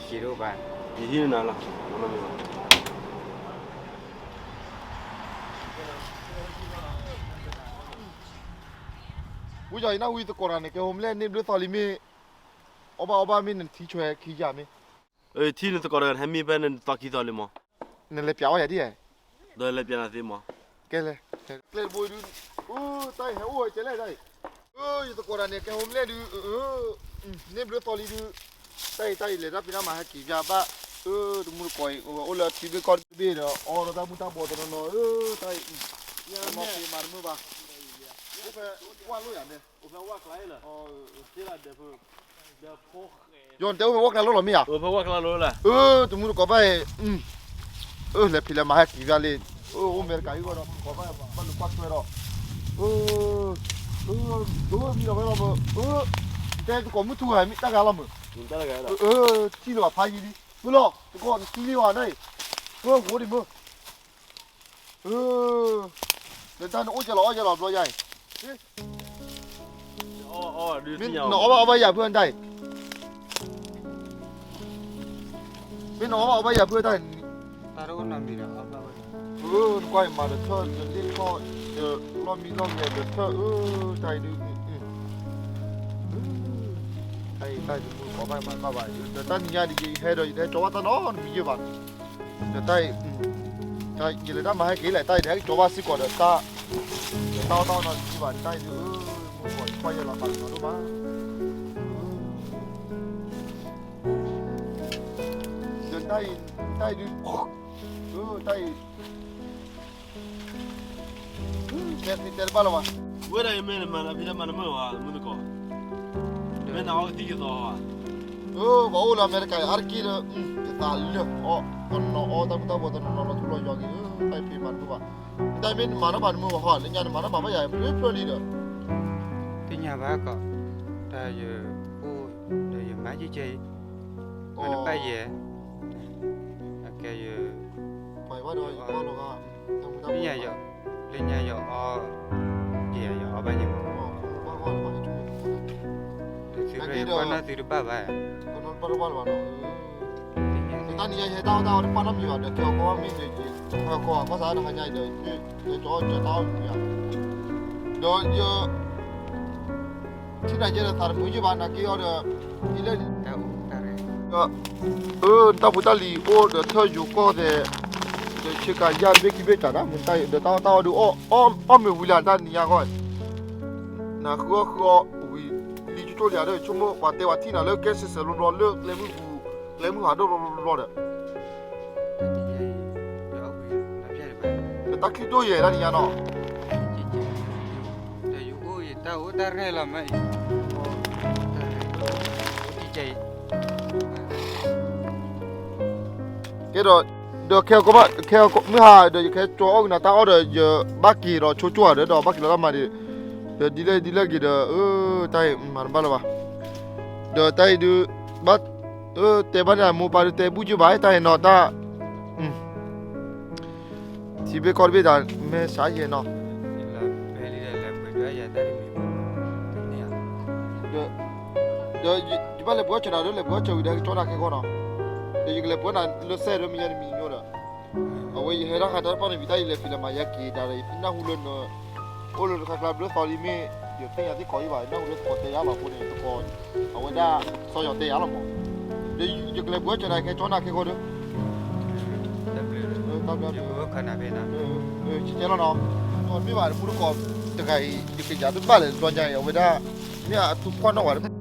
က့ၤဒိၣ်ဘၣ်, ယဟံးနၤလီၤ, ဝံယီၤအံၤ နၢ်ဟူယသကိးတဂၤန့ၣ် ကဲဟိမလဲၣ်န့ၣ် ဘျုးသီလံမ့ၢ်, အီၣ်ဘၣ်အီဘၣ်မ့ၢ်နထံဆွဲခံယၤမ့ၢ်, ထံနသကိးတဂၤန့ၣ် ဟဲမံဖဲနသီခံသီလံမး, နလဲၤပျးဝဲယၤဒ်, ဒီးလဲၤပျးနၤသ့မး, ကဲလဲၣ်, ကျဲတဘိဒု, တၢ်အံၤဟဲအိၣ်ဝဲကဲလဲၣ်တၢ်အံၤ, ယသကိးတဂၤန့ၣ် ကဲဟိမလဲၣ်ဒု, န့ၣ်ဘျုးသီလံဒု, တၢ်အံၤ တၢ်အံၤလဲၤတၢ်ဖံးတၢ်မၤဟဲက့ၤယၤဘၣ်, တမူတကိးအံၤ အိၣ်လၢထံဘ့ၣ်ကီၢ်ဘ့ၣ်ဒီး အီၣ်ဒီးတၢ်မုၢ်တၢ်ဘီတနီၤနီၤ, တၢ်အံၤ, မၤတမုာ်ဘၣ်, အိၣ်ဖဲဝၣ်ကျါလီၤယၤန့ၣ်, ယီၤနတဲအိၣ်ဖဲဝၣ်ကျါလီၤလီၤမ့ၢ်ဧါ, တမူတကိးဘၣ်အံၤ, လဲၤဖံးလဲၤမၤဟဲက့ၤယၤလံ, အိၣ်အမဲရကၤဟံၣ်ဂီၢ်ဒီး ကိးဘၣ်ဘၣ်လိာ်ကွၢ်ထွဲဒီး, မံလီၤဝဲလီၤမး, တဲသကိးမုၢ်ထူဂၤမ့ၢ်တၢ်ဂၤလီၤမး, ထံၣ်လီၤဘၣ်ဖးယံၤလံ, မုၢ်လီၤ သကိးနထံၣ်လံဘၣ်နၤအံၤ, ပှၤဃိဒံးမး, နတၢ်နအိၣ်ကဲလီၤအီၣ်ကဲလီၤဘျီယါအံၤ, မ့ၢ်နအီၣ်ဘၣ်အီဘၣ်ယၤဖုၣ်နတၢ်အံၤ, မ့ၢ်နအီၣ်ဘၣ်အီဘၣ်ယၤဖုၣ်တၢ်အံၤ, နကွၢ်အံၤမၤဒီးထၢၣ်ဒီးလ့ၣ်ထီၣ်, ဒီးလီၢ်မံလီၢ်ဂဲၤဒီးထၢၣ်, တၢ်အံၤဒုး, တၢ်အံၤတၢ်အံၤတမူတကိးဘၣ်မၤဘၣ်ဘၣ်, ဒီးတၢ်နံၤညါဒ်ယဟဲဒီး ယတဟဲကၠီဘၣ်တၢ်နီတမံၤယဲၢ်ဘၣ်, ဒီးတၢ်အံၤ, ယလဲၤတၢ်မၤဟဲက့ၤလဲၣ် တၢ်အံၤဒီးဟဲကၠီဘၣ်စ့ၢ်ကီးဒီးတၢ်, ဒီးတၢ်အီၣ်တၢ်အီနီတမံၤဘၣ် တၢ်အံၤဒုး, မူတကိးယကွၢ်ယဲလီၤသးကနီၤဒိၣ်မး, ဒီးတၢ်အံၤ, တၢ်အံၤဒုး, တၢ်အံၤ တဲတဘၣ်လၢၤဘၣ်, ဝဲဒၣ်အံၤမ့ၢ်နမၤနဖံးတၢ်မၤနမုာ်ဘၣ် မုၢ်သကိး, မ့ၢ်နအီကသံၣ်ကသီဘၣ်, ပှၤအိၣ်လၢအမဲရကၤအါတက့ၢ်ဒီး, ယသးလၢအီၣ်တနီၤအီၣ်တၢ်မုၢ်တၢ်ဘီတနီၤနီၤလီၤထူလီၤယွၤက့ၤ, တၢ်အံၤဖံးမၤနမုာ်ဘၣ်, တၢ်အံၤမ့ၢ်နမၤတၢ်မၤနမုာ်ဘၣ်ဟီ လၢညါနမၤတၢ်မၤဘၣ်ယၤဖျၢၣ်ဖျၢၣ်လံဒီး, သ့ၣ်ညါဘၣ်ကီး, တၢ်ယအိၣ်, ဒီးယမၤကဲကဲအံၤ, မၤတဘၣ်ယဲၢ်, အကဲယ, ပှၤဘၣ်ဒီးယကွၢ်လီၤဂၤ, လၢညါယ, လၢညါယအီၣ်, ယယအီၣ်ဘၣ်ယဲၢ်မး, သုရၢၢ်ယကွၢ်နီၢ်သုတဘၣ်ဘၣ်, တၢ်နံၤညါယဟဲတၢ်အီၣ်တၢ်အီတပာ်နီတမံၤဘၣ် ဒီးကဲအီၤကီၢ်ဘၣ်မ့ၢ်ဒီး, ဟဲကီၢ်ကီၢ်စးတဟါညါအံၤဒီး, ယကၠီအီၣ်ကၠီတၢ်အီၣ်တမံၤဘၣ်, ဒီးယ ထံၣ်နၤယဲဒီးသးတမုာ်ယုၢ်ဘၣ် နၤက့ၤအီၤဒီး, အံၤလၢ, ဒီး, အၢ တၢ်ဖိတၢ်လံၤအိၣ်ဒီးထၢၣ်ယိၤကီၢ်သဲး, ဒီးဆ့ကၤယၢ်တဘ့ၣ်ခံဘ့ၣ်တၢ်ဒၣ် မ့ၢ်တၢ်အံၤဒီးတၢ်အီၣ်တၢ်အီဒုး, အီၣ်မ့ၢ်ဝံၤလၢတၢ်နံၤညါဂီၢ်, နဃုအီၣ်ဃုအီဝံၤလံကၠိကၠိလံဧါဒီး ဆိကမိၣ်ပှၤတဲပှၤထံၣ်နၤလၢကဲစံးစဲးဘျီဘျီလၢကျဲမုၢ်ပူၤ, ကျဲမုၢ်ဟးဒိၣ်ဘျီဘျီဒီး ဒီးတၢ်ချံတိၢ်ယဲၢ်တၢ်နံၤညါနီၤ, ဒီးယအိၣ်ယတၢ်အိၣ်တၢ်ရဲၣ်လီၤမးအံၤ, ကဲဒီး, ဒီးခဲအံၤကီးဘၣ် ခဲအံၤမုၢ်ဟါဒီး ယကဟဲကၠီအီၣ်ကနၤတၢ်အီၣ်ဒီး ယဘၣ်က့ၤဒီးဆိကၠိဧါဒီး ဒီးဘၣ်က့ၤလီၤတၢ်မၤဒံး, ဒီးဒ်လဲၣ်ဒ်လဲၣ်ဂ့ၤဒီး, တၢ်အံၤမၤတဘၣ်လၢၤဘၣ်, ဒီးတၢ်အံၤဒုး, ဘၣ်, တဲဘၣ်န့ၣ် အမိၢ်ပၢ်ဒုးတဲဘူၣ်ကၠိဘၣ် တၢ်အံၤနီၤ တၢ် ထံဘ့ၣ်ကီၢ်တဘ့ၣ်တၢ် မဲာ်ဆှးယဲၢ်နီၤ, ဒီးယဘၣ်လဲၤပှ့ၤအီၣ်စၢၤနၤဒီး လဲၤပှ့ၤအီၣ်စၢၤဝံၤဒီး ကၠီနၤခဲကီၢ်နီၤ, ဒီးယကလဲၤပှ့ၤနၤလၢစဲးဒီး မ့ၢ်ယဲတမံၤညိဒီး, အဝဲယဟဲဒၣ်ဃးတၢ်တဖၣ်န့ၣ် ဝံၤတၢ်ယလဲၤဖံးလဲၤမၤယဲက့ၤဒၣ်ဒီး ယနၢ်ဟူလၢန အိၣ်လၢတခါကျါဘျုးသီလံမ့ၢ်, ယသ့ၣ်ညါသ့ၣ်ခီအံၤဘၣ် ယနၢ်ဟူလၢသကိးတဲယၤလီၤအဃိန့ၣ် သကိး, အဝဲဒၣ်, စီၤယီၤတဲယၤလီၤမး, ဒီးယကလဲၤပှ့ၤအီၣ်စၢၤနၤ ကဲကၠီနၤခဲကီၢ်ဒီး တၢ်ဘျုး, တၢ်ဘျုး, ဆဲးလီၤနီၤ, မ့ၢ်ဘၣ်တမူတကိးတဂၤအံၤ ယကယၤတဘၣ်လဲၣ် တဘျီညါအံၤ အဝဲဒၣ်, မ့ၢ်အထူးကွၢ်နီၣ်ဝဲ